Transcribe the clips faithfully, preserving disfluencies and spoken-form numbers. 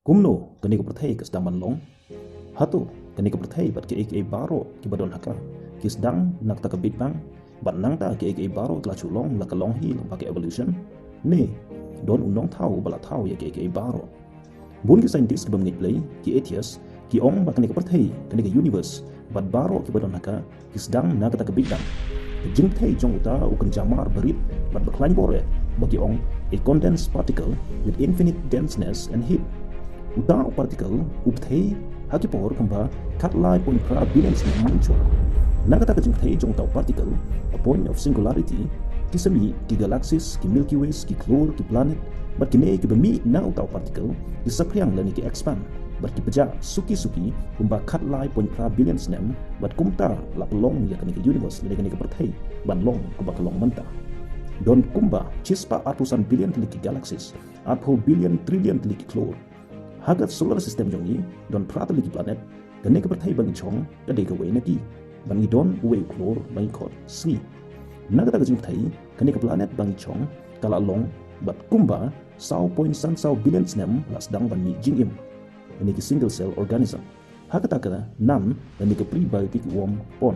Kumno kane ka pyrthei ka sdang ban long? Hato kane ka pyrthei bad kiei kiei baroh kiba don ha ka ki sdang na kata ka Big Bang, bad nangta kiei kiei baroh ki la shu long la ka long hi lyngba ka evolution? Ne don u nongthaw uba la thaw ïa kiei kiei baroh? Bun ki scientist kiba ngeit Blei, ki atheist, ki ong ba kane ka pyrthei, kane ka universe, bad baroh kiba don ha ka ki sdang na kata ka Big Bang. Ka jingpyrthei jong uta u kynja mar barit bad bakhlaiñ bor eh, ba ki ong a condensed particle with infinite denseness and heat. Uta u particle u pyrthei ha ki por kumba khatlai point phra billion snem mynshuwa. Na kata ka jingpyrthei jong uta u particle, a point of singularity, ki sa mih ki galaxies, ki Milky Ways, ki khlur, ki planet, bad kine kiba mih na uta u particle ki saphriang lane ki expand bad ki pjah suki suki kumba khatlai point phra billion snem, bad kumta la pynlong ïa kane ka universe lane kane ka pyrthei ban long kumba ka long mynta. Don kumba shispah arphew san billion tylli ki galaxies, arphew billion trillion tylli ki khlur. Ha ka solar system jong ngi don phra tylli ki planet. Kane ka pyrthei ba ngi shong ka dei kawei na ki, bad ngi don uwei u khlur ba ngi khot sngi. Na kata ka jingpyrthei, kane ka planet ba ngi shong ka la long bad kumba saw point san saw billion snem la sdang ban mih jingim. Kane ki single cell organism, ha kata ka nam lane ka prebiotic worm pon.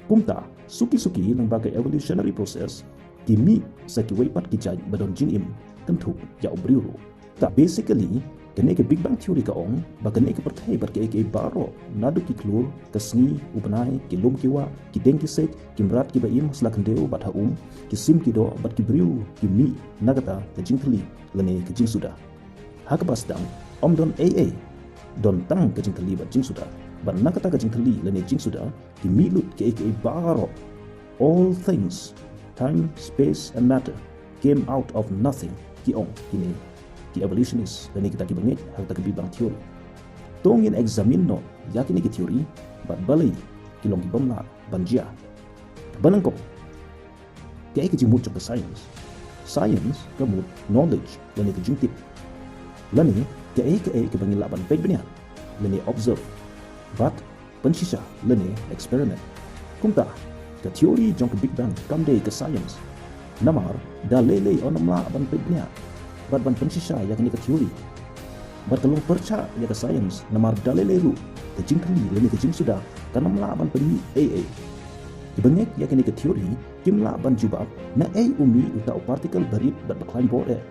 Kumta suki suki lyngba ka evolutionary process ki mih sa kiwei pat ki jait ba don jingim, kynthup ïa u briew ruh. Ta basically, kane ka Big Bang theory ka ong ba kane ka pyrthei bad kiei kiei baroh, naduh ki khlur, ka sngi, u bnai, ki lum ki wah, ki dieng ki siej, ki mrad kiba im ha sla khyndew bad ha um, ki sim ki doh bad ki briew, ki mih na kata ka jingthylli lane ka jingsuda. Ha kaba sdang ym don ei ei, don tang ka jingthylli bad jingsuda. Bad na kata ka jingthylli lane jingsuda ki mih lut kiei kiei baroh. All things, time, space and matter, came out of nothing, ki ong kine ki evolutionist lane kita kiba ngeit ha kata ka Big Bang theory. To ngin examine noh ïa kine ki theory bad balei ki long ki bym lah ban jia. Ba nyngkong, kaei ka jingmut jong ka science? Science ka mut knowledge lane ka jingtip, lane kaei kaei kaba ngi lah ban peit bniah lane observe bad pynshisha lane experiment. Kumta ka theory jong ka Big Bang kam dei ka science, namar da lei lei ym lah ban peit bniah bad ban pynshisha ïa kane ka theory. Bad ka long pyrshah ïa ka science, namar da lei lei ruh ka jingthylli lane ka jingsuda kan ym lah ban pynmih ei ei. Kiba ngeit ïa kane ka theory kim lah ban jubab naei u mih uta u particle barit bad bakhlaiñ bor eh.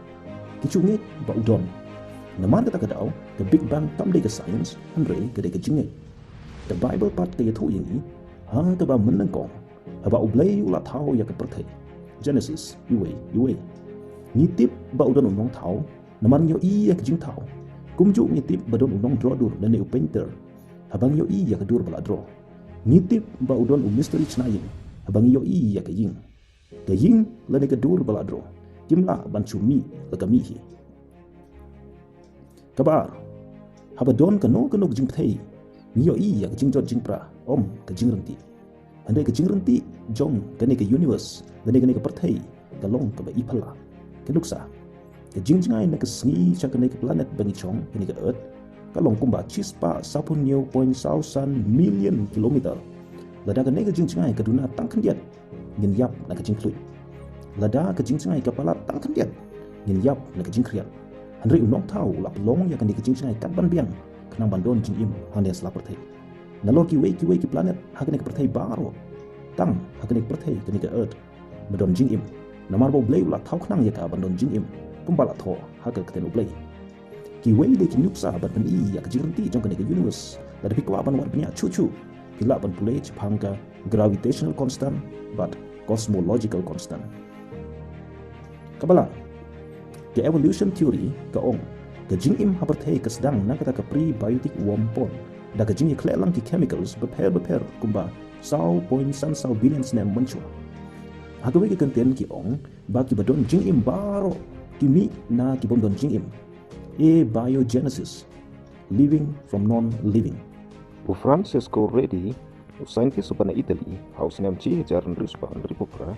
Ki shu ngeit ba u don. Namar kata ka daw ka Big Bang kam dei ka science, hynrei ka dei ka jingngeit. Ka Bible pat ka ïathuh ïa ngi ha kaba mynnyngkong, haba U Blei u la thaw ïa ka pyrthei. Genesis, iwei iwei. Ngi tip ba u don u nongthaw namar ngi ïohi ïa ka jingthaw. Kumjuh ngi tip ba don u nongdro dur lane u painter, haba ngi ïohi ïa ka dur ba la dro. Ngi tip ba u don u mistri shna ïing, haba ngi ïohi ïa ka ïing. Ka ïing lane ka dur ba la dro kim lah ban shu mih la ka mih hi. Kaba ar, haba don kano kano ka jingpyrthei ngi ïohi ïa ka jingjot jingpra, ym ka jingryntih. Hynrei ka jingryntih jong kane ka universe lane kane ka pyrthei ka long kaba i phylla. Ka nuksa, ka jingjngai na ka sngi sha kane ka planet ba ngi shong, kane ka Earth, ka long kumba shispah saphew hynñiew point saw san million kilometer. Lada kane ka jingjngai ka duna tang khyndiat, ngin ïap na ka jingkhluit. Lada ka jingjngai ka palat tang khyndiat, ngin ïap na ka jingkhriat. Hynrei u Nongthaw u la pynlong ïa kane ka jingjngai kat ban biang khnang ban don jingim hangne ha sla pyrthei. Nalor kiwei kiwei ki planet ha kane ka pyrthei baroh, tang ha kane ka pyrthei, kane ka Earth, ba don jingim, namar ba U Blei u la thaw khnang ïa ka ban don jingim, kumba la thoh ha ka ktien U Blei. Kiwei de ki nuksa ban pyni ïa ka jingryntih jong kane ka universe. Lada phi kwah ban wad bniah shuh shuh, phi lah ban pule shaphang ka gravitational constant bad cosmological constant. Kaba lai, ka evolution theory ka ong ka jingim ha pyrthei ka sdang na kata ka prebiotic worm pon, da ka jingïakhleh lang ki chemicals bapher bapher kumba saw point san saw billion snem mynshuwa. Ha kawei ka kyntien ki ong ba kiba don jingim baroh ki mih na ki bym don jingim. Abiogenesis, living from non-living. U Francesco Redi, u scientist uba na Italy, ha u snem shi hajar hynriew spah hynriewphew phra,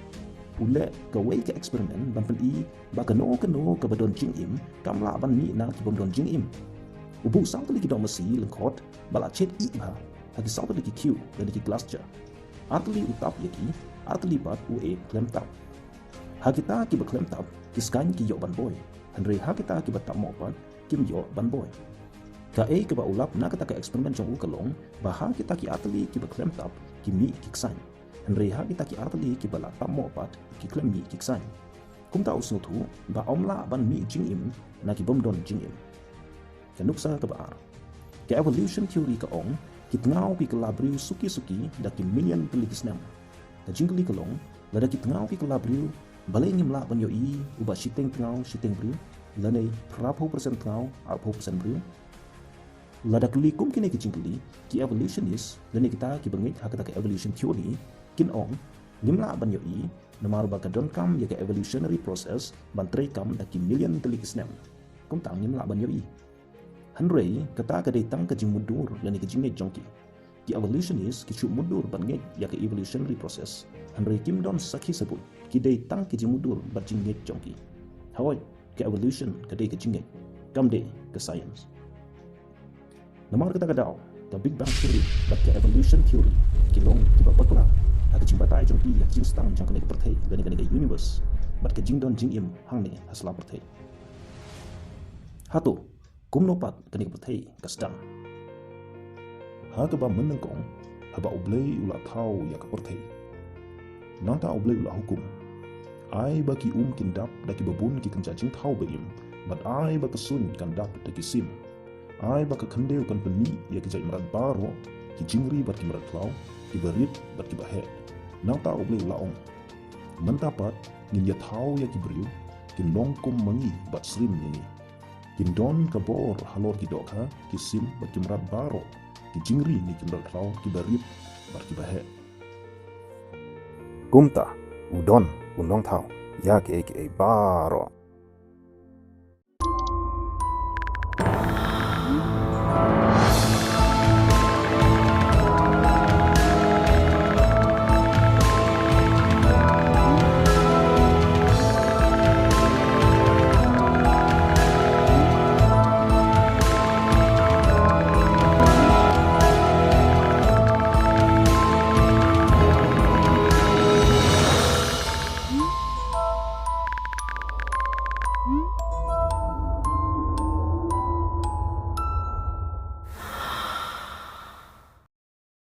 u leh kawei ka experiment ban pyni ba kano kano kaba don jingim kam lah ban mih na ki bym don jingim. U buh saw tylli ki dohmasi lyngkhot ba la shet ïa bha ha ki saw tylli ki khiew lane ki glass jar. Ar tylli u tap ïa ki, ar tylli pat u e khlem tap. Ha kita kiba khlem tap, ki skaiñ ki ïoh ban boi. Hynrei ha kita kiba tap mo pat, kim ïoh ban boi. Kaei kaba u lap na kata ka experiment jong u ka long ba ha kita ki artylli kiba khlem tap ki mih ki ksain, hynrei ha kita ki artylli kiba la tap mo pat ki khlem mih ki ksain. Kumta u sngewthuh ba ym lah ban mih jingim na ki bym don jingim. Ka nuksa kaba ar. Ka evolution theory ka ong ki tngaw ki kylla briew suki suki da ki million tylli ki snem. Ka jingkylli ka long, lada ki tngaw ki kylla briew, balei ngim lah ban ïohi uba shiteng tngaw shiteng briew, lane phraphew percent tngaw arphew percent briew? Lada kylli kum kine ki jingkylli, ki evolutionist lane kita kiba ngeit ha kata ka evolution theory kin ong, ngim lah ban ïohi namar ba ka donkam ïa ka evolutionary process ban treikam da ki million tylli ki snem. Kumta ngim lah ban ïohi. Hynrei kata ka dei tang ka jingmutdur lane ka jingngeit jong ki. Ki evolutionist ki shu mutdur ban ngeit ïa ka evolutionary process, hynrei kim don sakhi sabut, ki dei tang ka jingmutdur bad jingngeit jong ki. Hooid, ka evolution ka dei ka jingngeit, kam dei ka science. Namar kata ka daw, ka Big Bang theory bad ka evolution theory ki long kiba bakla ha ka jingbatai jong ki ïa ka jingsdang jong kane ka pyrthei lane kane ka universe bad ka jingdon jingim hangne ha sla pyrthei. Hato kumno pat kane ka pyrthei ka sdang? Ha kaba mynnyngkong, haba U Blei u la thaw ïa ka pyrthei, nangta U Blei u la hukum, ai ba ki um kin dap da kiba bun ki kynja jingthaw ba im, bad ai ba ka suiñ kan dap da ki sim. Ai ba ka khyndew kan pynmih ïa ki jait mrad baroh, ki jingri bad ki mrad khlaw, kiba rit bad kiba heh. Nangta U Blei u la ong, mynta pat ngin ïa thaw ïa ki briew kin long kum ma ngi bad syriem ïa ngi. Kin don ka bor halor ki dohkha, ki sim bad ki mrad baroh, ki jingri ne ki mrad khlaw kiba rit bad kiba heh. Kumta u don u nongthaw ïa kiei kiei baroh.